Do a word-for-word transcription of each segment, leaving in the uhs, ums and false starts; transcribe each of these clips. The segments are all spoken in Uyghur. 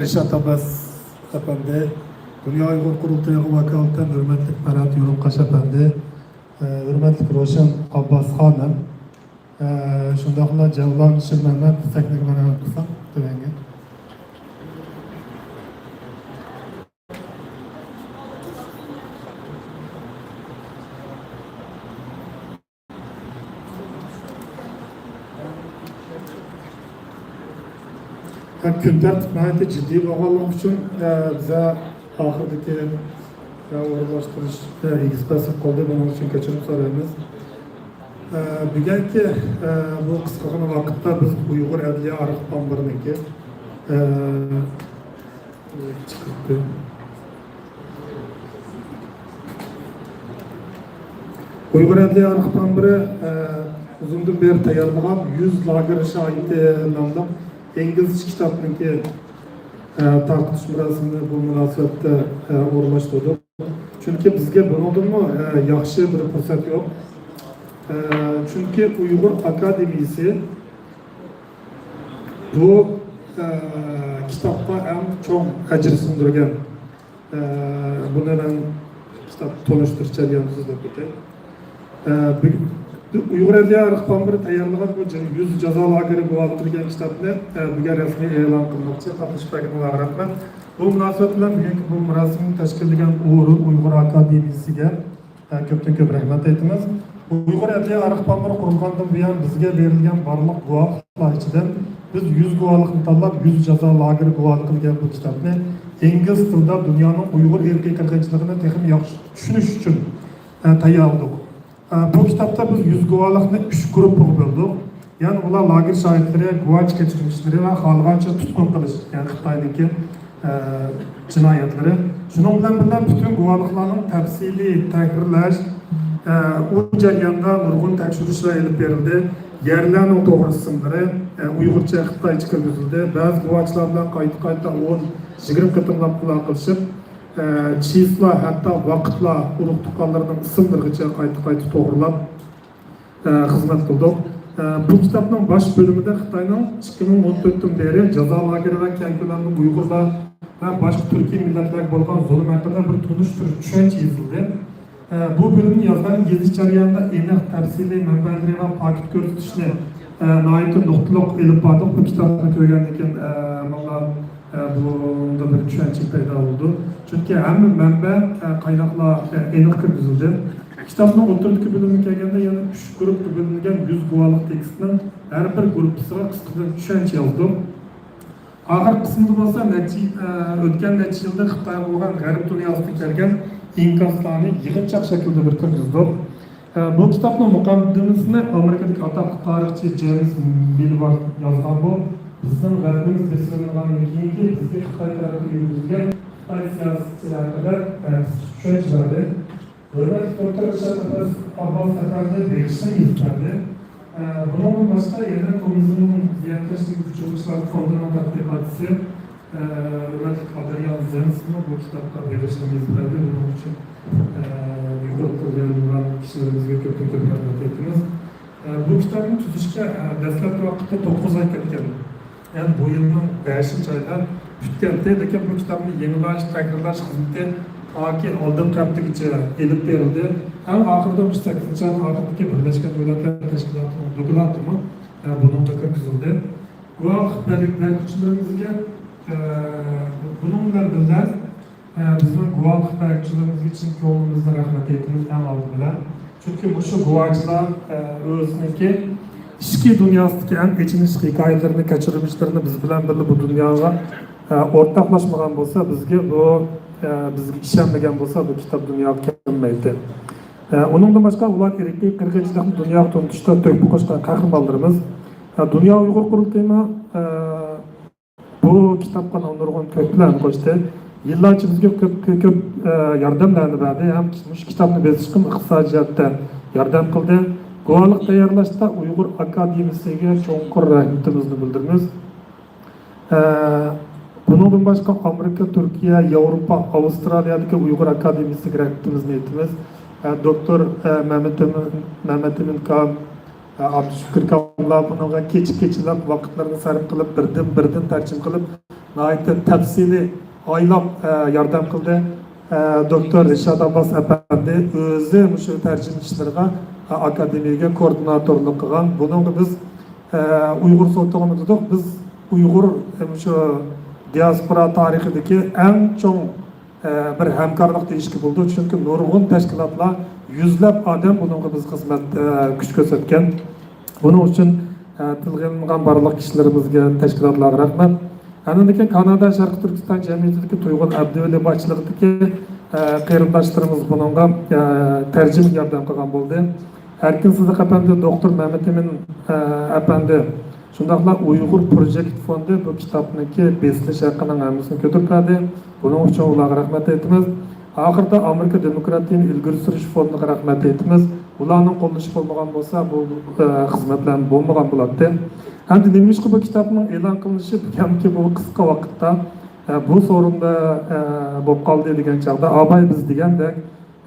رىشات ئابباس ئەپەندى، دۇنيا ئۇيغۇر قۇرۇلتىيىغا ۋاكالىتەن ھۆرمەتلىك پەرھات يورۇنقاش ئەپەندى، ھۆرمەتلىك روشەن ئابباس خانىم، شۇنداقلا جەۋلان شىرمەمەت سەھنىگە مەرھەمەت قىلساڭ تۆۋەنگە. كۈن تەرتىپ ناھايىتى جىددىي بولغانلىقى ئۈچۈن، ئە، بىزە ئاخىرىدىكى، ئە، ئورۇنلاشتۇرۇش، ئە، ئېگىز پەس قىلدى. بۇنىڭ ئۈچۈن كەچۈرۈم سورايمىز. ئە، بۈگۈنكى، ئە، بۇ قىسقىغىنە ۋاقىتتا بىز ئۇيغۇر ئەدلىيە ئارخىپئامبىرىنىڭكى، ئە، چىقىپتۇ. ئۇيغۇر ئەدلىيە ئارخىپئامبىرى، ئە، ئۇزۇندىن بېرى تەييارلىغان يۈز لاگېر شاھىتى ناملىق ئىنگلىزچە كىتابنىڭكى، ئە، تارقىتىش مۇراسىمىنى بۇ مۇناسىۋەتتە، ئە، ئورۇنلاشتۇردۇق. چۈنكى بىزگە بۇنىڭدىنمۇ، ئە، ياخشى بىر پۇرسەت يوق. ئە، چۈنكى ئۇيغۇر ئاكادېمىيىسى بۇ، ئە، كىتابقا ئەڭ چوڭ ئەجىر سىڭدۈرگەن. ئە، بۇنى مەن كىتاب تونۇشتۇرۇش جەريانىدا سۆزلەپ ئۆتەي. ئە، بۈ-، ئۇيغۇر ئەدلىيە ئارخىپئامبىرى تەييارلىغان بۇ جىن-، يۈز جازا لاگېرى گۇۋاھلىقى دېگەن كىتابنى، ئە، بۈگۈن رەسمىي ئېلان قىلماقچى. قاتنىشىپ بەرگىنىڭلارغا رەھمەت. بۇ مۇناسىۋەت بىلەن بۈگۈنكى بۇ مۇراسىمنى تەشكىللىگەن ئورۇن ئۇيغۇر ئاكادېمىيىسىگە، ئە، كۆپتىن كۆپ رەھمەت ئېيتىمىز. ئۇيغۇر ئەدلىيە ئارخىپئامبىرى قۇرۇلغاندىن بۇيان بىزگە بېرىلگەن بارلىق گۇۋاھلىقلار ئىچىدىن بىز يۈز گۇۋاھلىقنى تاللاپ، يۈز جازا لاگېرى گۇۋاھلىقى دېگەن بۇ كىتابنى ئىنگلىز تىلىدا دۇنيانىڭ ئۇيغۇر ئىرقىي قىرغىنچىلىقىنى تېخىمۇ ياخشى چۈشىنىش ئۈچۈن، ئە، تەييارلىدۇق. ئە، بۇ كىتابتا بىز يۈز گۇۋاھلىقنى ئۈچ گۇرۇپپىغا بۆلدۇق. يەنى ئۇلار لاگېر شاھىتلىرى، گۇۋاچى كەچۈرمىشلىرى ۋە خالىغانچە تۇتقۇن قىلىش، يەنى خىتاينىڭكى، ئە، جىنايەتلىرى. شۇنىڭ بىلەن بىللە، پۈتۈن گۇۋاھلىقلارنىڭ تەپسىلىي تەھرىرلەش، ئە، ئۇ جەرياندا نۇرغۇن تەكشۈرۈشلەر ئېلىپ بېرىلدى. يەرلەرنىڭ توغرا ئىسىملىرى، ئە، ئۇيغۇرچە، خىتايچە كىرگۈزۈلدى. بەزى گۇۋاچىلار بىلەن قايتا-قايتا ئون، يىگىرمە قېتىملاپ ئالاقىلىشىپ، ئە، چىسلا، ھەتتا ۋاقىتلار، ئۇرۇق-تۇغقانلىرىنىڭ ئىسىملىرىغىچە قايتا-قايتا توغرىلاپ، ئە، خىزمەت قىلدۇق. ئە، بۇ كىتابنىڭ باش بۆلۈمىدە خىتاينىڭ ئىككى مىڭ ئون تۆتتىن بېرى جازا لاگېرى ۋە كەڭ كۆلەملىك ئۇيغۇرلار ۋە باشقا تۈركىي مىللەتلەرگە بولغان زۇلۇم ھەققىدە بىر تونۇشتۇرۇش چۈشەنچە يېزىلدى. ئە، بۇ بۆلۈمنى يازغان، يېزىش جەريانىدا ئېنىق، تەپسىلىي مەنبەلىرى ۋە پاكىت كۆرسىتىشنى، ئە، ناھايىتى نۇقتىلىق ئېلىپ باردۇق. بۇ كىتابنى كۆرگەندىن كېيىن، ئە، ماڭا، ئە، بۇنىڭدا بىر چۈشەنچە پەيدا بولدى. چۈنكى ھەممە مەنبە، ئە، قايناقلار، ئە، ئېنىق كىرگۈزۈلدى. كىتابنىڭ ئوتتۇرىدىكى بۆلۈمىگە كەلگەندە، يەنە ئۈچ گۇرۇپپىغا بۆلۈنگەن يۈز گۇۋاھلىق تېكىستىنىڭ ھەر بىر گۇرۇپپىسىغا قىسقىدىن چۈشەنچە يازدۇق. ئاخىرقى قىسمىدا بولسا نەچچە، ئە، ئۆتكەن نەچچە يىلدا خىتايغا بولغان غەرب دۇنياسىدىن كەلگەن ئىنكاسلارنى يىغىنچاق شەكلىدە بىر كىرگۈزدۇق. ئە، بۇ كىتابنىڭ مۇقەددىمىسىنى ئامېرىكىدىكى ئاتاقلىق تارىخچى جېيمس مىلۋارد يازغان بۇ، بىزنىڭ ۋەتىنىمىز بېسىۋېلىنغاندىن كېيىنكى بىزگە خىتاي تەرىپىدىن يۈرگۈزۈلگەن خىتاي سىياسىتى ھەققىدە، ئە، چۈشەنچىلەردىن. ھۆرمەتلىك دوكتور رىشات ئابباس ئەپەندى بېغىشلىما يېزىپ بەردى. ئە، بۇنىڭدىن باشقا يەنە كوممۇنىزمنىڭ زىيانكەشلىكىگە ئۇچرىغۇچىلار فوندىنىڭ تەتقىقاتچىسى، ئە، ھۆرمەتلىك ئادرىيان زېنسمۇ بۇ كىتابقا بېغىشلىما يېزىپ بەردى. بۇنىڭ ئۈچۈن، ئە، يۇقىرىدا تىلغا ئېلىنغان كىشىلىرىمىزگە كۆپتىن كۆپ رەھمەت ئېيتىمىز. ئە، بۇ كىتابنى تۈزۈشكە، ئە، دەسلەپكى ۋاقىتتا توققۇز ئاي كەتكەن. يەنى بۇ يىلنىڭ بەشىنچى ئايدا پۈتكەنتى، لېكىن بۇ كىتابنى يېڭىلاش، تەكرارلاش خىزمىتى تاكى ئالدىنقى ھەپتىگىچە ئېلىپ بېرىلدى. ئەڭ ئاخىرىدا ئون سەككىزىنچى ئاينىڭ ئاخىرىدىكى بىرلەشكەن دۆلەتلەر تەشكىلاتىنىڭ دوكلاتىمۇ، ئە، بۇنىڭغا كىرگۈزۈلدى. گۇۋاھلىق بەرگۈچىلىرىمىزگە، ئە، بۇنىڭ بىلەن بىللە، ئە، بىزنىڭ گۇۋاھلىق بەرگۈچىلىرىمىزگە چىن كۆڭلىمىزدىن رەھمەت ئېيتىمىز ئەڭ ئالدى بىلەن. چۈنكى مۇشۇ گۇۋاچىلار، ئە، ئۆزىنىڭكى ئىچكى دۇنياسىدىكى ئەڭ ئېچىنىشلىق ھېكايىلىرىنى، كەچۈرمىشلىرىنى بىز بىلەن بىللە بۇ دۇنياغا، ئە، ئورتاقلاشمىغان بولسا، بىزگە بۇ، ئە، بىزگە ئىشەنمىگەن بولسا، بۇ كىتاب دۇنياغا كەلمەيتتى. ئە، ئۇنىڭدىن باشقا، ئۇلار ئىرقىي قىرغىنچىلىقنى دۇنياغا تونۇتۇشتا تۆھپە قوشقان قەھرىمانلىرىمىز. ئە، دۇنيا ئۇيغۇر قۇرۇلتىيىمۇ، ئە، بۇ كىتابقا نۇرغۇن تۆھپىلەرنى قوشتى. يىللارچە بىزگە كۆپ، كۆپ، كۆپ، ئە، ياردەملەرنى بەردى ھەم مۇشۇ كىتابنى بېسىشقىمۇ ئىقتىسادىي جەھەتتە ياردەم قىلدى. گۇۋاھلىق تەييارلاشتا ئۇيغۇر ئاكادېمىيىسىگە چوڭقۇر رەھمىتىمىزنى بىلدۈرىمىز. ئە، بۇنىڭدىن باشقا، ئامېرىكا، تۈركىيە، ياۋروپا، ئاۋسترالىيەدىكى ئۇيغۇر ئاكادېمىيىسىگە رەھمىتىمىزنى ئېيتىمىز. ئە، دوكتور، ئە، مەمەتئىمىن، مەمەتئىمىن كام، ئابدۇشۈكۈر كاملار بۇنىڭغا كېچە-كېچىلەپ ۋاقىتلىرىنى سەرپ قىلىپ، بىردىن-بىردىن تەرجىمە قىلىپ، ناھايىتى تەپسىلىي ئايلاپ، ئە، ياردەم قىلدى. ئە، دوكتور رىشات ئابباس ئەپەندى ئۆزى مۇشۇ تەرجىمە ئىشلىرىغا، ئە، ئاكادېمىيەگە كوئوردىناتورلۇق قىلغان. بۇنىڭغا بىز، ئە، ئۇيغۇر سوتىغىمۇ دېدۇق. بىز ئۇيغۇر، ئە، مۇشۇ دىياسپورا تارىخىدىكى ئەڭ چوڭ، ئە، بىر ھەمكارلىق دېيىشكە بولىدۇ. چۈنكى نۇرغۇن تەشكىلاتلار، يۈزلەپ ئادەم بۇنىڭغا بىز خىزمەت، ئە، كۈچ كۆرسەتكەن. بۇنىڭ ئۈچۈن، ئە، تىلغا ئېلىنغان بارلىق كىشىلىرىمىزگە، تەشكىلاتلارغا رەھمەت. ئاندىن كېيىن كانادا شەرقىي تۈركىستان جەمئىيىتىدىكى تۇيغۇن ئەبدىۋەلى باشچىلىقىدىكى، ئە، قېرىنداشلىرىمىز بۇنىڭغا، ئە، تەرجىمە ياردەم قىلغان بولدى. ئەركىن سىدىق ئەپەندى، دوكتور مەمەتئىمىن، ئە، ئەپەندى، شۇنداقلا ئۇيغۇر پروجېكت فوندى بۇ كىتابنىڭكى بېسىلىش ھەققىنىڭ ھەممىسىنى كۆتۈرۈپ بەردى. بۇنىڭ ئۈچۈن ئۇلارغا رەھمەت ئېيتىمىز. ئاخىرىدا ئامېرىكا دېموكراتىيىنى ئىلگىرى سۈرۈش فوندىغا رەھمەت ئېيتىمىز. ئۇلارنىڭ قوللىشى بولمىغان بولسا، بۇ، ئە، خىزمەتلەرمۇ بولمىغان بولاتتى. ئەمدى نېمىشقا بۇ كىتابنىڭ ئېلان قىلىنىشى بىلەنكى بۇ قىسقا ۋاقىتتا، ئە، بۇ سورۇندا، ئە، بولۇپ قالدى دېگەن چاغدا، ئاباي بىز دېگەندەك،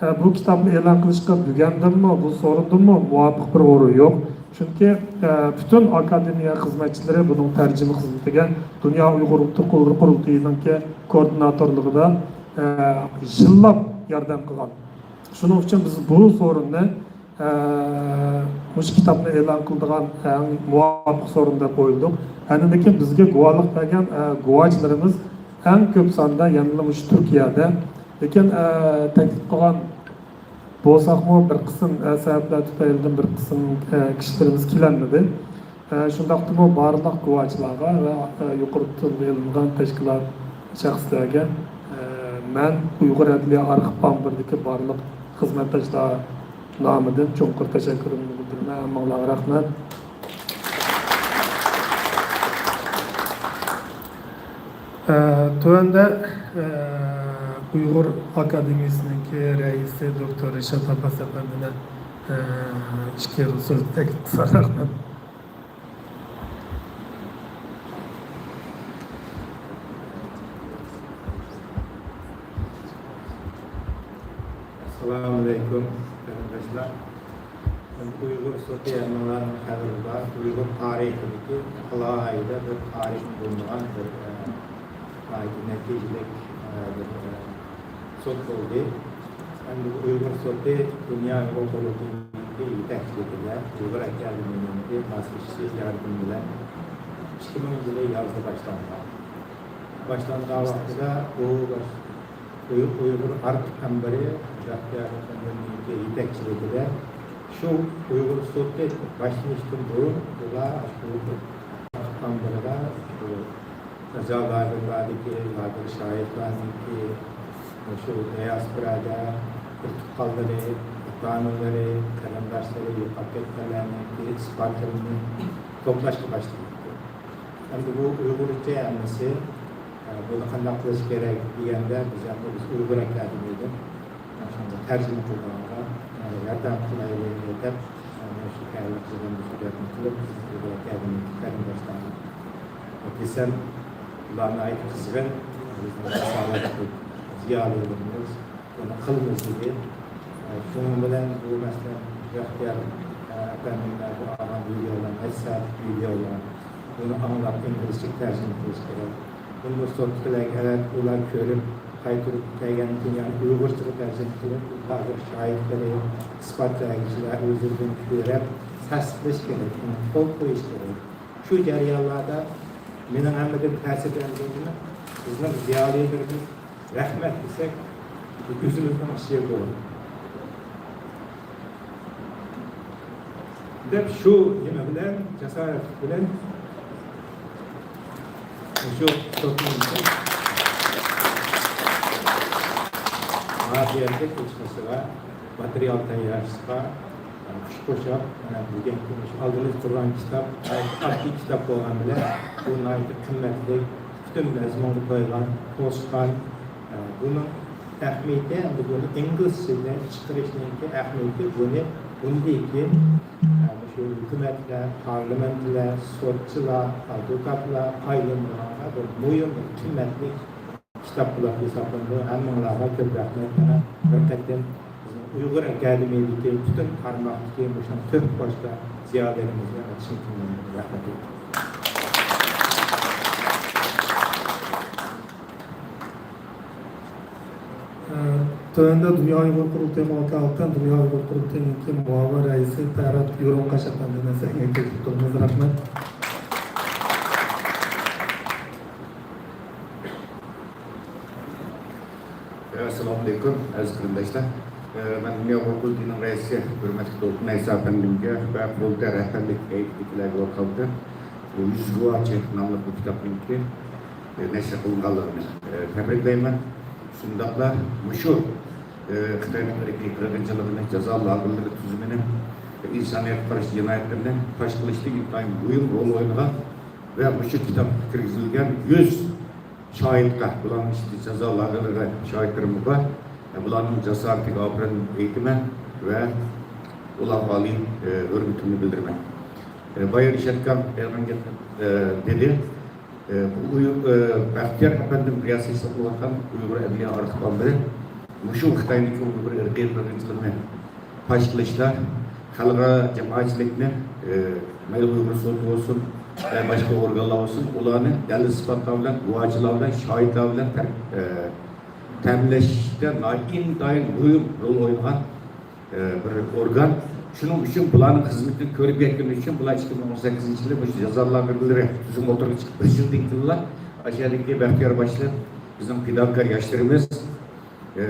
ئە، بۇ كىتابنى ئېلان قىلىشقا بۈگۈندىنمۇ، بۇ سورۇندىنمۇ مۇۋاپىق بىر ئورۇن يوق. چۈنكى، ئە، پۈتۈن ئاكادېمىيە خىزمەتچىلىرى بۇنىڭ تەرجىمە خىزمىتىگە دۇنيا ئۇيغۇر قۇرۇلتىيىنىڭكى كوئوردىناتورلۇقىدا، ئە، يىللاپ ياردەم قىلغان. شۇنىڭ ئۈچۈن بىز بۇ سورۇننى، ئە، مۇشۇ كىتابنى ئېلان قىلىدىغان ئەڭ مۇۋاپىق سورۇن دەپ ئويلىدۇق. ئاندىن كېيىن بىزگە گۇۋاھلىق بەرگەن، ئە، گۇۋاچىلىرىمىز ئەڭ كۆپ ساندا يەنىلا مۇشۇ تۈركىيەدە. لېكىن، ئە، تەكلىپ قىلغان بولساقمۇ، بىر قىسىم، ئە، سەۋەبلەر تۈپەيلىدىن بىر قىسىم، ئە، كىشىلىرىمىز كېلەلمىدى. ئە، شۇنداقتىمۇ بارلىق گۇۋاچىلارغا ۋە، ئە، يۇقىرىدا تىلغا ئېلىنغان تەشكىلات شەخسلەرگە، ئە، مەن ئۇيغۇر ئەدلىيە ئارخىپ ئامبىرىدىكى بارلىق خىزمەتداشلار نامىدىن چوڭقۇر تەشەككۈرۈمنى بىلدۈرىمەن. ھەممىڭلارغا رەھمەت. ئە، تۆۋەندە، ئە، ئۇيغۇر ئاكادېمىيىسىنىڭكى رەئىسى دوكتور رىشات ئابباس ئەپەندىنى، ئە، ئىككى سۆز تەكلىپ قىلسام رەھمەت. ئەسسالامۇئەلەيكۇم، قېرىنداشلار. ئۇيغۇر سوتى ھەممىڭلارنىڭ خەۋىرى بار. ئۇيغۇر تارىخىدىكى ئالاھىدە بىر تارىخى بولمىغان بىر، ئە، ناھايىتى نەتىجىلىك، ئە، بىر، ئە، سوت بولدى. ئەمدى بۇ ئۇيغۇر سوتى دۇنيا ئۇيغۇر قۇرۇلتىيىنىڭكى يېتەكچىلىكىدە، ئۇيغۇر ئاكادېمىيىنىڭكى ماسلىشىشى ياردىمى بىلەن ئىككى مىڭ يىلى يازدا باشلانغان. باشلانغان ۋاقتىدا بۇ باش-، ئۇي-، ئۇيغۇر ئارخىپ ئامبىرى بەختىيار ئەپەندىمنىڭكى يېتەكچىلىكىدە شۇ ئۇيغۇر سوتى باشلىنىشتىن بۇرۇن ئۇلار شۇ ئارخىپ ئامبىرىدا شۇ جازا لاگېرلاردىكى لاگېر شاھىتلارنىڭكى، مۇشۇ دىياسپورادا بىر تۇغقانلىرى، ئاتا-ئانىلىرى، قېرىنداشلىرى يوقاپ كەتكەنلەرنىڭكى ئىسپاتلىرىنى توپلاشقا باشلىدى. ئەمدى بۇ ئۇيغۇرچە ھەممىسى، ئە، بۇنى قانداق قىلىش كېرەك دېگەندە، بىز ئەمدى بىز ئۇيغۇر ئاكادېمىيىدىن شۇنى تەرجىمە قىلىدىغانغا، ئە، ياردەم قىلايلى دەپ، ئە، مۇشۇ تەييارلىق قىلغان مۇشۇ گەپنى قىلىپ، بىز ئۇيغۇر ئاكادېمىيىدىكى قېرىنداشلارنى دېسەم، ئۇلار ناھايىتى قىزغىن، بىزنىڭ رىسالەتلىك زىيالىيلىرىمىز بۇنى قىلمىسىدى. شۇنىڭ بىلەن بۇ مەسىلە بەختىيار ئەپەندىم بۇ ئالغان ۋىدېئولار، نەچچە سائەتلىك ۋىدېئولار، بۇنى ئاڭلاپ ئىنگلىزچىگە تەرجىمە قىلىش كېرەك. بۇنى سوتتىكىلەرگە ئەۋەتىپ، ئۇلار كۆرۈپ، قايتۇرۇپ كەلگەندىن كېيىن، يەنى ئۇيغۇرچىغا تەرجىمە قىلىپ، ھازىر شاھىتلىرى، ئىسپات بەرگۈچىلەر ئۆزلىرىدىن كۆرۈپ، تەستىقلاش كېرەك، ئۇنى قول قويۇش كېرەك. شۇ جەريانلاردا مېنىڭ ھەممىدىن تەسىرلەنگىنىم، بىزنىڭ زىيالىيلىرىمىز رەھمەت دېسەك، ئۆزىمىزنىڭ ئىشى بۇ. دەپ شۇ نېمە بىلەن، جاسارەتلىك بىلەن شۇ سوتنىڭ مۇۋەپپەقىيەتلىك ئۆتمىسىگە، ماتېرىيال تەييارلىشىشقا، كۈچ قوشۇپ، مانا بۈگۈنكى مۇشۇ ئالدىمىزدا تۇرغان كىتاب ناھايىتى ئاددىي كىتاب بولغان بىلەن، بۇ ناھايىتى قىممەتلىك، پۈتۈن مەزمۇنغا تويغان، توشقان. بۇنىڭ ئەھمىيىتى، ئەمدى بۇنى ئىنگلىزچىدە چىقىرىشنىڭكى ئەھمىيىتى، بۇنى بۇندىن كېيىن مۇشۇ ھۆكۈمەتلەر، پارلامېنتلار، سوتچىلار، ئادۋوكاتلار پايدىلىنىدىغان بىر مۇھىم، بىر قىممەتلىك كىتاب بولۇپ ھېسابلىنىدۇ. ھەممىڭلارغا كۆپ رەھمەت. يەنە بىر قېتىم بىزنىڭ ئۇيغۇر ئاكادېمىيىدىكى پۈتۈن تارماقتىكى مۇشۇ تۆت باشتا زىيالىيلىرىمىزگە چىن كۆڭلۈمدىن رەھمەت ئېيتىمەن. تۆۋەندە دۇنيا ئۇيغۇر قۇرۇلتىيىغا ۋاكالىتەن دۇنيا ئۇيغۇر قۇرۇلتىيىنىڭكى مۇئاۋىن رەئىسى پەرھات يورۇنقاش ئەپەندىنى سەھنىگە تەكلىپ قىلىمىز. رەھمەت. ئەسسالامۇ ئەلەيكۇم، ئەزىز قېرىنداشلار. مەن دۇنيا ئۇيغۇر قۇرۇلتىيىنىڭ رەئىسى ھۆرمەتلىك دولقۇن ئەيسا ئەپەندىمگە ۋە قۇرۇلتاي رەھبەرلىك ھەيئىتىدىكىلەرگە ۋاكالىتەن بۇ يۈز گۇۋاچى ناملىق بۇ كىتابنىڭكى نەشر قىلىنغانلىقىنى تەبرىكلەيمەن. شۇنداقلا مۇشۇ، ئى، خىتاينىڭ ئىرقىي قىرغىنچىلىقىنى، جازا لاگېرلىرى تۈزۈمىنى، ئىنسانىيەتكە قارشى جىنايەتلىرىنى پاش قىلىشتا ئىنتايىن مۇھىم رول ئوينىغان ۋە مۇشۇ كىتابقا كىرگۈزۈلگەن يۈز شاھىتقا، بۇلارنىڭ ئىچىدە جازا لاگېرلىرىغا شاھىتلىرىممۇ بار. ئە، بۇلارنىڭ جاسارىتىگە ئاپىرىن ئېيتىمەن ۋە ئۇلارغا ئالىي، ئى، ھۆرمىتىمنى بىلدۈرىمەن. ئى، بايا رىشات ئاكام ئېغىر گەپ، ئى، دېدى. ئى، بۇ ئۇيغۇر، ئى، بەختىيار ئەپەندىم رىياسەتچىلىك قىلىۋاتقان ئۇيغۇر ئەدلىيە ئارخىپ ئامبىرى مۇشۇ خىتاينىڭكى ئۇيغۇر ئىرقىي قىرغىنچىلىقىنى پاش قىلىشتا خەلقئارا جامائەتچىلىكنى، ئى، مەيلى ئۇيغۇر سوتى بولسۇن، ۋە باشقا ئورگانلار بولسۇن، ئۇلارنى دەلىل-ئىسپاتلار بىلەن، گۇۋاچىلار بىلەن، شاھىتلار بىلەن تەر-، ئى، تەمىنلەشتە ناھايىتى ئىنتايىن مۇھىم رول ئوينىغان، ئى، بىر ئورگان. شۇنىڭ ئۈچۈن بۇلارنىڭ خىزمىتىنى كۆرۈپ يەتكىنى ئۈچۈن بۇلار ئىككى مىڭ ئون سەككىزىنچى يىلى مۇشۇ جازا لاگېرلىرى تۈزۈم ئوتتۇرىغا چىقىپ بىر يىلدىن كېيىنلا ئاشۇ يەردىكى بەختىيار باشلىق بىزنىڭ پىداكار ياشلىرىمىز، ئى،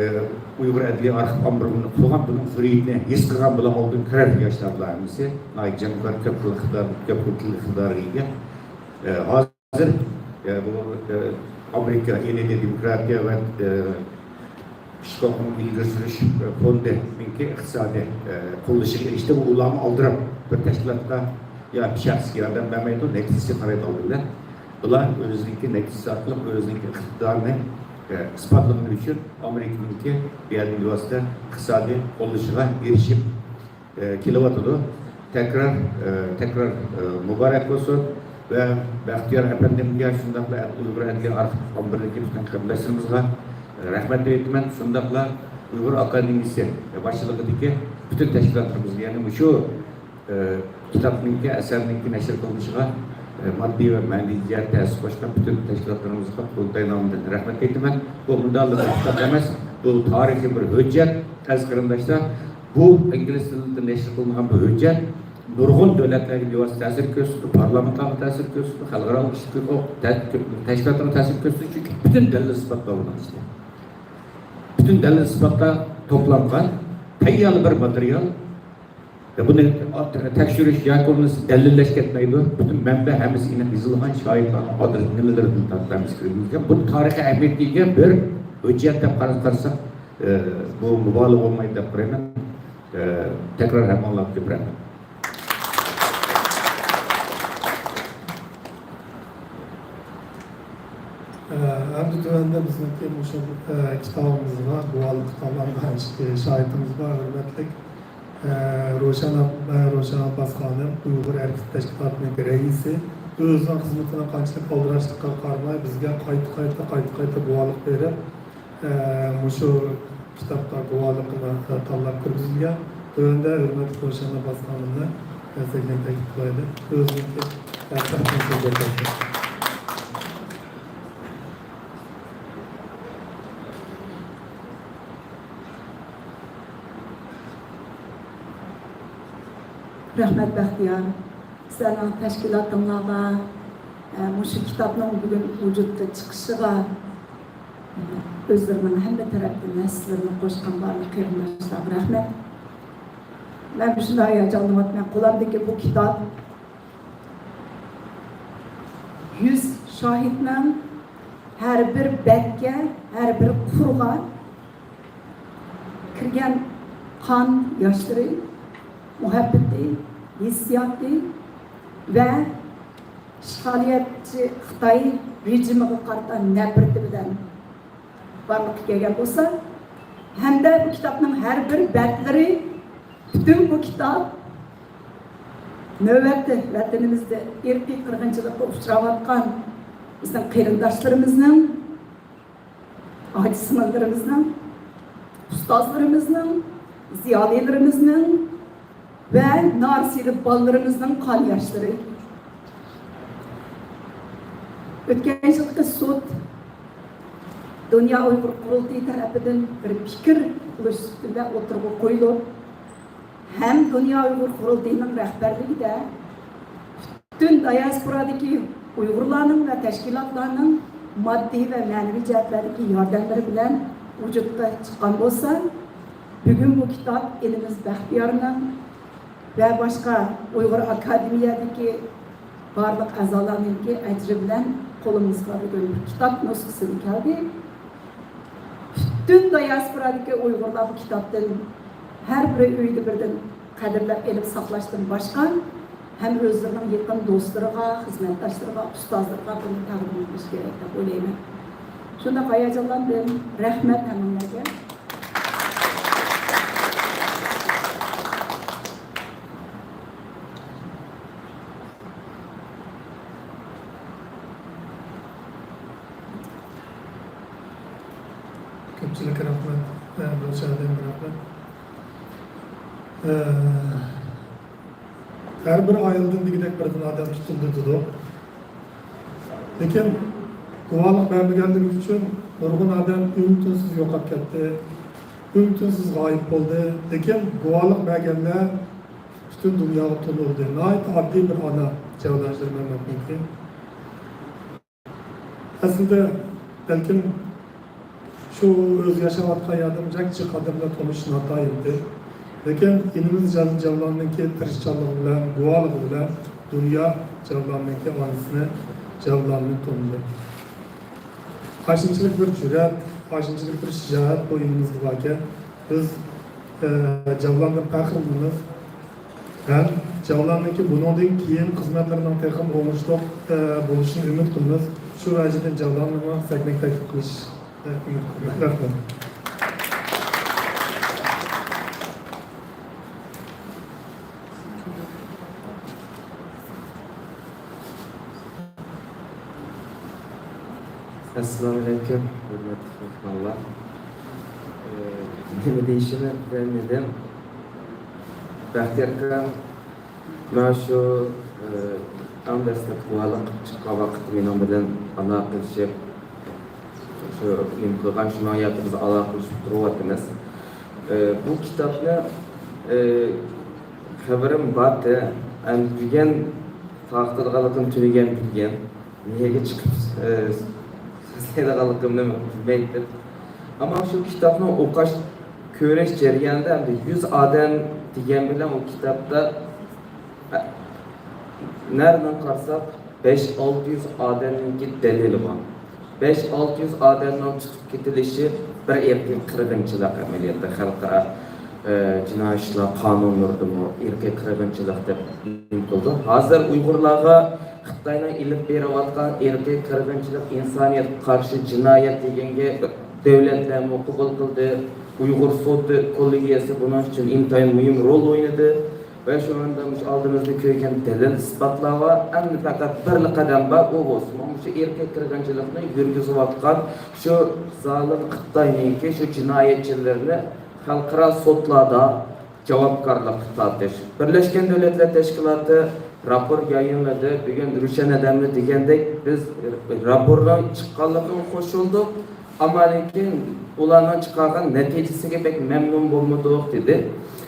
ئۇيغۇر ئەدلىيە ئارخىپ ئامبىرىنى قۇرغان، بۇنىڭ زۆرۈرىيىتىنى ھېس قىلغان بۇلار ئالدىن كىرەر ياشلار بۇلار ھەممىسى. ناھايىتى جانكۆيەر، كۆپ خىل ئىقتىدار، كۆپ خىل ئىقتىدارغا ئىگە. ئى، ھازىر، ئى، بۇ، ئى، ئامېرىكا يېنىدە دېموكراتىيە ۋە، ئى، ئىشقىلىپ ئىلگىرى سۈرۈش، ئى، فوندىنىڭكى ئىقتىسادىي، ئى، قوللىشىغا ئېرىشتى. بۇ ئۇلارمۇ ئالدىراپ بىر تەشكىلاتقا يا بىر شەخسكە ياردەم بەرمەيدۇ، نەتىجىسىگە قارايدۇ ئالدى بىلەن. بۇلار ئۆزىنىڭكى نەتىجىسى ئارقىلىق ئۆزىنىڭكى ئىقتىدارىنى، ئى، ئىسپاتلىغىنى ئۈچۈن ئامېرىكىنىڭكى بۇ يەردىن بىۋاسىتە ئىقتىسادىي قوللىشىغا ئېرىشىپ، ئى، كېلىۋاتىدۇ. تەكرار، ئى، تەكرار، ئى، مۇبارەك بولسۇن ۋە بەختىيار ئەپەندىمگە شۇنداقلا ئۇيغۇر ئەدلىيە ئارخىپ ئامبىرىدىكى پۈتۈن قېرىنداشلىرىمىزغا، ئى، رەھمەت ئېيتىمەن. شۇنداقلا ئۇيغۇر ئاكادېمىيىسى باشچىلىقىدىكى پۈتۈن تەشكىلاتلىرىمىزغا، يەنى مۇشۇ ئى، كىتابنىڭكى، ئەسەرنىڭكى نەشر قىلىنىشىغا، ئى، ماددىي ۋە مەنىۋى جەھەتتە ھەسسە قوشقان پۈتۈن تەشكىلاتلىرىمىزغا قۇرۇلتاي نامىدىن رەھمەت ئېيتىمەن. بۇ مۇنداقلا بىر كىتاب ئەمەس، بۇ تارىخىي بىر ھۆججەت، ئەزىز قېرىنداشلار. بۇ ئىنگلىز تىلىدا نەشر قىلىنغان بۇ ھۆججەت نۇرغۇن دۆلەتلەرگە بىۋاسىتە تەسىر كۆرسىتىدۇ، پارلامېنتلارغا تەسىر كۆرسىتىدۇ، خەلقئارالىق ئىشلىك ھوقۇق تە-، تەشكىلاتلارغا تەسىر كۆرسىتىدۇ، چۈنكى پۈتۈن دەلىل ئىسپاتلار بۇنىڭ ئىچىدە. پۈتۈن دەلىل ئىسپاتلار توپلانغان، تەييار بىر ماتېرىيال. يا بۇنى تەكشۈرۈش ياكى بولمىسا دەلىللەش كەتمەيدۇ. پۈتۈن مەنبە ھەممىسى ئېنىق يېزىلغان، شاھىتلارنىڭ ئادرېسى نېمىلىرىدىن تارتىپ ھەممىسى كىرگۈزۈلگەن. بۇ تارىخىي ئەھمىيەتكە ئىگە بىر ھۆججەت دەپ قارا-، قارىساق، ئى، بۇ مۇبالىغە بولمايدۇ دەپ قارايمەن. ئى، تەكرار ھەممىڭلارغا كۆپ رەھمەت. ئى، ئەمدى تۆۋەندە بىزنىڭكى مۇشۇ، ئى، كىتابىمىزغا گۇۋاھلىق قىلغان شاھىتىمىز بار، ھۆرمەتلىك ئە، روشەن ئاب-، ئە، روشەن ئابباس خانىم، ئۇيغۇر ھەرىكىتى تەشكىلاتىنىڭ رەئىسى، ئۆزىنىڭ خىزمىتىنىڭ قانچىلىك ئالدىراشلىقىغا قارىماي، بىزگە قايتا، قايتا، قايتا، قايتا گۇۋاھلىق بېرىپ، ئە، مۇشۇ كىتابقا گۇۋاھلىقىنى، ئە، تاللاپ كىرگۈزۈلگەن. تۆۋەندە ھۆرمەتلىك روشەن ئابباس خانىمنى، ئە، سەھنىگە تەكلىپ قىلايلى. ئۆزىنىڭكى، ئە، تەقدىماتىنى كۆرسەتسۇن. رەھمەت، بەختىيار. سىلەرنىڭ تەشكىلاتىڭلارغا، ئە، مۇشۇ كىتابنىڭ بۈگۈن ۋۇجۇدقا چىقىشىغا، ئە، ئۆزلىرىنىڭ ھەممە تەرەپتىن ھەسسىلىرىنى قوشقان بارلىق قېرىنداشلارغا رەھمەت. مەن مۇشۇنداق ھاياجانلىنىۋاتىمەن. قولۇمدىكى بۇ كىتاب يۈز شاھىتنىڭ ھەر بىر بەتكە، ھەر بىر قۇرغا كىرگەن قان ياشلىرى، مۇھەببىتى، ھېسسىياتى ۋە ئىشغالىيەتچى خىتاي رېجىمىغا قارىتا نەپرىتى بىلەن بارلىققا كەلگەن بولسا، ھەمدە بۇ كىتابنىڭ ھەر بىر بەتلىرى، پۈتۈن بۇ كىتاب نۆۋەتتە ۋەتىنىمىزدە ئىرقىي قىرغىنچىلىققا ئۇچراۋاتقان بىزنىڭ قېرىنداشلىرىمىزنىڭ، ئاچا-سىڭىللىرىمىزنىڭ، ئۇستازلىرىمىزنىڭ، زىيالىيلىرىمىزنىڭ ۋە نارسىدە بالىلىرىمىزنىڭ قان ياشلىرى. ئۆتكەن يىلقى سوت، دۇنيا ئۇيغۇر قۇرۇلتىيى تەرىپىدىن بىر پىكىر قىلىش ئۈستىدە ئوتتۇرىغا قويۇلۇپ، ھەم دۇنيا ئۇيغۇر قۇرۇلتىيىنىڭ رەھبەرلىكىدە پۈتۈن دىياسپورادىكى ئۇيغۇرلارنىڭ ۋە تەشكىلاتلارنىڭ ماددىي ۋە مەنىۋى جەھەتلەردىكى ياردەملىرى بىلەن ۋۇجۇدقا چىققان بولسا، بۈگۈن بۇ كىتاب ئىنىمىز بەختىيارنىڭ ۋە باشقا ئۇيغۇر ئاكادېمىيەدىكى بارلىق ئەزالارنىڭكى ئەجرى بىلەن قولىمىزغا بۈگۈن بىر كىتاب نۇسخىسىمۇ كەلدى. پۈتۈن دىياسپورادىكى ئۇيغۇرلار بۇ كىتابتىن ھەر بىرى ئۆيىدە بىردىن قەدىرلەپ ئېلىپ ساقلاشتىن باشقا، ھەم ئۆزلىرىنىڭ يېقىن دوستلىرىغا، خىزمەتداشلىرىغا، ئۇستازلىرىغا بۇنى تەقدىم قىلىش كېرەك دەپ ئويلايمەن. شۇنداق ھاياجانلاندىم. رەھمەت ھەممىڭلارگە. كۆپچىلىككە رەھمەت، ھە، بۇ شەھەردىن رەھمەت. ھە، ھەر بىر ئائىلىدىن دېگۈدەك بىردىن ئادەم تۇتۇلدى دېدۇق. لېكىن گۇۋاھلىق بەرمىگەنلىكى ئۈچۈن نۇرغۇن ئادەم ئۈن-تىنسىز يوقاپ كەتتى، ئۈن-تىنسىز غايىب بولدى. لېكىن گۇۋاھلىق بەرگەنلەر پۈتۈن دۇنياغا تونۇلدى. ناھايىتى ئاددىي بىر ئانا جەۋلان شىرمەمەتنىڭكى. ئەسلىدە بەلكىم شۇ ئۆزى ياشاۋاتقان يەردىن بەك جىق ئادەملەر تونۇش ناتايىنتى. لېكىن ئىنىمىز جەل-، جەۋلاننىڭكى تىرىشچانلىقى بىلەن، گۇۋاھلىقى بىلەن دۇنيا جەۋلاننىڭكى ئانىسىنى، جەۋلاننى تونۇدى. ئاشۇنچىلىك بىر جۈرئەت، ئاشۇنچىلىك بىر شىجائەت بۇ ئىنىمىزدە باركەن، بىز، ئە، جەۋلاندىن پەخىرلىنىمىز ھەم جەۋلاندىكى بۇنىڭدىن كېيىن خىزمەتلىرىنىڭ تېخىمۇ ئوڭۇشلۇق، ئە، بولۇشىنى ئۈمىد قىلىمىز. شۇ ۋەجىدىن جەۋلاندىمۇ سەھنىگە تەكلىپ قىلىش، ئە، ئۈمىد قىلىمەن. رەھمەت. ئەسسالامۇئەلەيكۇم، ھۆرمەتلىك مېھمانلار. ئى، نېمە دېيىشىمنى بىلەلمىدىم. بەختىيار ئاكام، مانا شۇ، ئى، ئەڭ دەسلەپكى گۇۋاھلىق چىققان ۋاقىتتا مېنىڭ بىلەن ئالاقىلىشىپ، شۇ نېمە قىلغان، شۇنىڭ ياقى بىز ئالاقىلىشىپ تۇرۇۋاتىمىز. ئى، بۇ كىتابنى، ئى، خەۋىرىم بارتى، ئەمدى بۈگۈن تارقىتىدىغانلىقىم تۈنۈگۈن بىلگەن. نېمىگە چىقىپ، ئى، سۆزلەيدىغانلىقىمنى بىلمەيتتىم. ئەمما شۇ كىتابنى ئوقۇش، كۆرۈش جەريانىدا ئەمدى يۈز ئادەم دېگەن بىلەن ئۇ كىتابتا، ئە، نەرىدىن قارىساق، بەش-ئالتە يۈز ئادەمنىڭكى دەلىلى بار. بەش-ئالتە يۈز ئادەمنىڭ تۇتۇپ كېتىلىشى بىر ئىرقىي قىرغىنچىلىق ئەمەلىيەتتە خەلقئارا، ئە، جىنايى ئىشلار قانۇنلىرىدىمۇ ئىرقىي قىرغىنچىلىق دەپ نېمە قىلىدۇ. ھازىر ئۇيغۇرلارغا خىتاينىڭ ئېلىپ بېرىۋاتقان ئىرقىي قىرغىنچىلىق، ئىنسانىيەتكە قارشى جىنايەت دېگەنگە دۆلەتلەرمۇ قوبۇل قىلدى. ئۇيغۇر سوت كوللېگىيەسى بۇنىڭ ئۈچۈن ئىنتايىن مۇھىم رول ئوينىدى. ۋە شۇنىڭدا مۇشۇ ئالدىمىزدا كۆرگەن دەلىل-ئىسپاتلار بار. ئەمدى پەقەت بىرلا قەدەم بار، ئۇ بولسىمۇ مۇشۇ ئىرقىي قىرغىنچىلىقنى يۈرگۈزۈۋاتقان شۇ زالىم خىتاينىڭكى شۇ جىنايەتچىلىرىنى خەلقئارا سوتلاردا جاۋابكارلىققا تارتىش. بىرلەشكەن دۆلەتلەر تەشكىلاتى راپور يايىنلىدى. بۈگۈن روشەن ئادەملەر دېگەندەك، بىز راپورنىڭ چىققانلىقىغا قوشۇلدۇق. ئەمما لېكىن ئۇلارنىڭ چىقارغان نەتىجىسىگە بەك مەمنۇن بولمىدۇق، دېدى.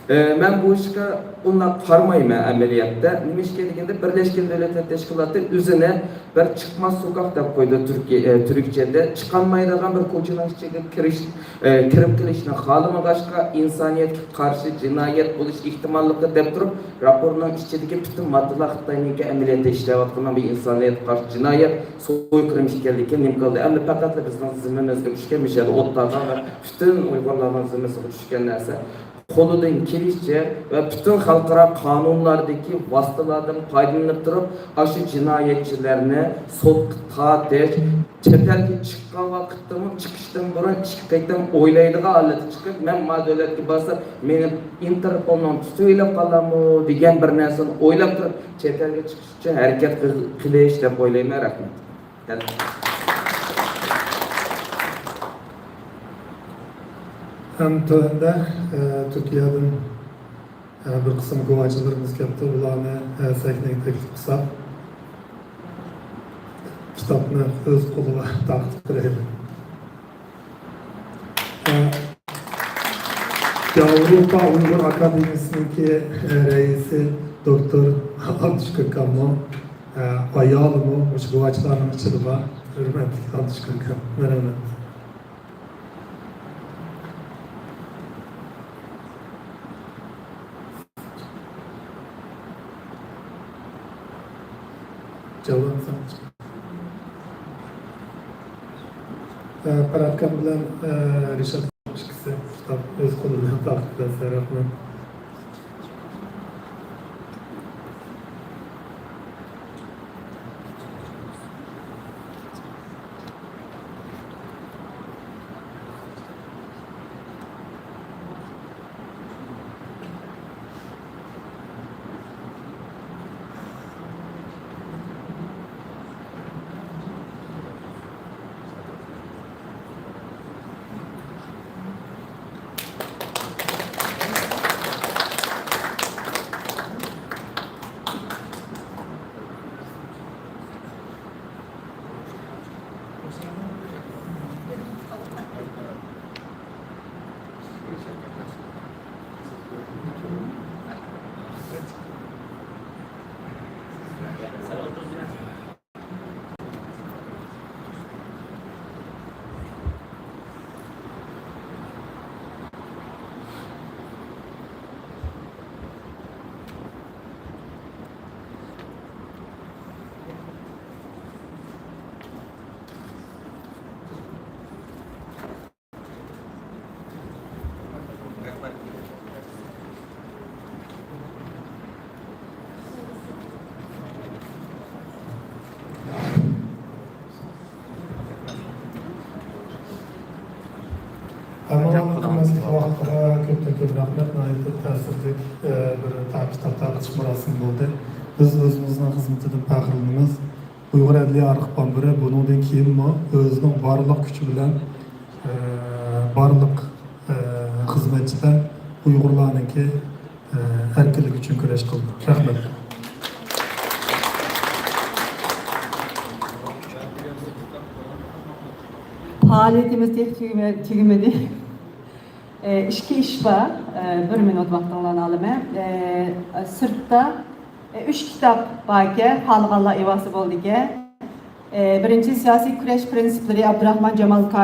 ئە، مەن بۇ ئىشقا ئۇنداق قارىمايمەن ئەمەلىيەتتە. نېمىشقا دېگەندە، بىرلەشكەن دۆلەتلەر تەشكىلاتى ئۆزىنى بىر چىقماس سوكاق دەپ قويدى تۈركىي-، ئە، تۈركچەدە. چىقالمايدىغان بىر كوچىنىڭ ئىچىگە كىرىش، ئە، كىرىپ قېلىشنى خالىمىغاچقا، ئىنسانىيەتكە قارشى جىنايەت بولۇش ئېھتىماللىقى دەپ تۇرۇپ، راپورنىڭ ئىچىدىكى پۈتۈن ماددىلار خىتاينىڭكى ئەمەلىيەتتە ئىشلەۋاتقىنىنىڭ بىر ئىنسانىيەتكە قارشى جىنايەت، سويقىرىم ئىكەنلىكى نېمە قىلدى؟ ئەمدى پەقەتلا بىزنىڭ زىممىمىزگە چۈشكەن، مۇشۇ يەردە ئولتۇرغان ۋە پۈتۈن ئۇيغۇرلارنىڭ زىممىسىگە چۈشكەن نەرسە، قولىدىن كېلىشىچە ۋە پۈتۈن خەلقئارا قانۇنلاردىكى ۋاسىتىلاردىن پايدىلىنىپ تۇرۇپ، ئاشۇ جىنايەتچىلەرنى سوتقا تارتىش، چەت ئەلگە چىققان ۋاقىتتىمۇ، چىقىشتىن بۇرۇن ئىككى قېتىم ئويلايدىغان ھالەتتە چىقىپ، مەن ما دۆلەتكە بارسام، مېنى ئىنتېرپولنىڭ تۇتۇۋېلىپ قالامۇ دېگەن بىر نەرسىنى ئويلاپ تۇرۇپ، چەت ئەلگە چىقىش ئۈچۈن ھەرىكەت قىل-، قىلىش دەپ ئويلايمەن. رەھمەت. ھەم تۆۋەندە، ئە، تۈركىيەدىن، ئە، بىر قىسىم گۇۋاچىلىرىمىز كەپتۇ. ئۇلارنى، ئە، سەھنىگە تەكلىپ قىلساق، كىتابنى ئۆز قولىغا تارقىتىپ بېرەيلى. ياۋروپا ئۇيغۇر ئاكادېمىيىسىنىڭكى رەئىسى دوكتور ئابدۇشۈكۈر ئاكاممۇ، ئايالىمۇ مۇشۇ گۇۋاھچىلارنىڭ ئىچىدە بار. ھۆرمەتلىك ئابدۇشۈكۈر ئاكام، رەھمەت. جاۋاب ساڭا. ئە، پەرھات ئاكام بىلەن، ئە، رىشات ئىككىسى كىتاب ئۆز قولى بىلەن تارقىتىپ بەرسە، رەھمەت. ھەممىڭلارنىڭ قىممەتلىك ۋاقتىغا كۆپتىن كۆپ رەھمەت. ناھايىتى تەسىرلىك، ئە، بىر تا-، كىتاب تارقىتىش مۇراسىمى بولدى. بىز ئۆزىمىزنىڭ خىزمىتىدىن پەخىرلىنىمىز. ئۇيغۇر ئەدلىيە ئارخىپ ئامبىرى بۇنىڭدىن كېيىنمۇ ئۆزىنىڭ بارلىق كۈچى بىلەن، ئە، بارلىق، ئە، خىزمەتچىلەر ئۇيغۇرلارنىڭكى، ئە، ئەركىنلىكى ئۈچۈن كۈرەش قىلىدۇ. رەھمەت. پائالىيىتىمىز تېخى تۈگىمە-، تۈگىمىدى. ئە، ئىككى ئىش بار. ئە، بىر مىنۇت ۋاقتىڭلارنى ئالىمەن. ئە، سىرتتا، ئە، ئۈچ كىتاب باركەن، خالىغانلار ئېۋالسا بولىدىكەن. ئە، بىرىنچى، سىياسىي كۈرەش پىرىنسىپلىرى، ئابدۇراخمان جامال كاشىپ.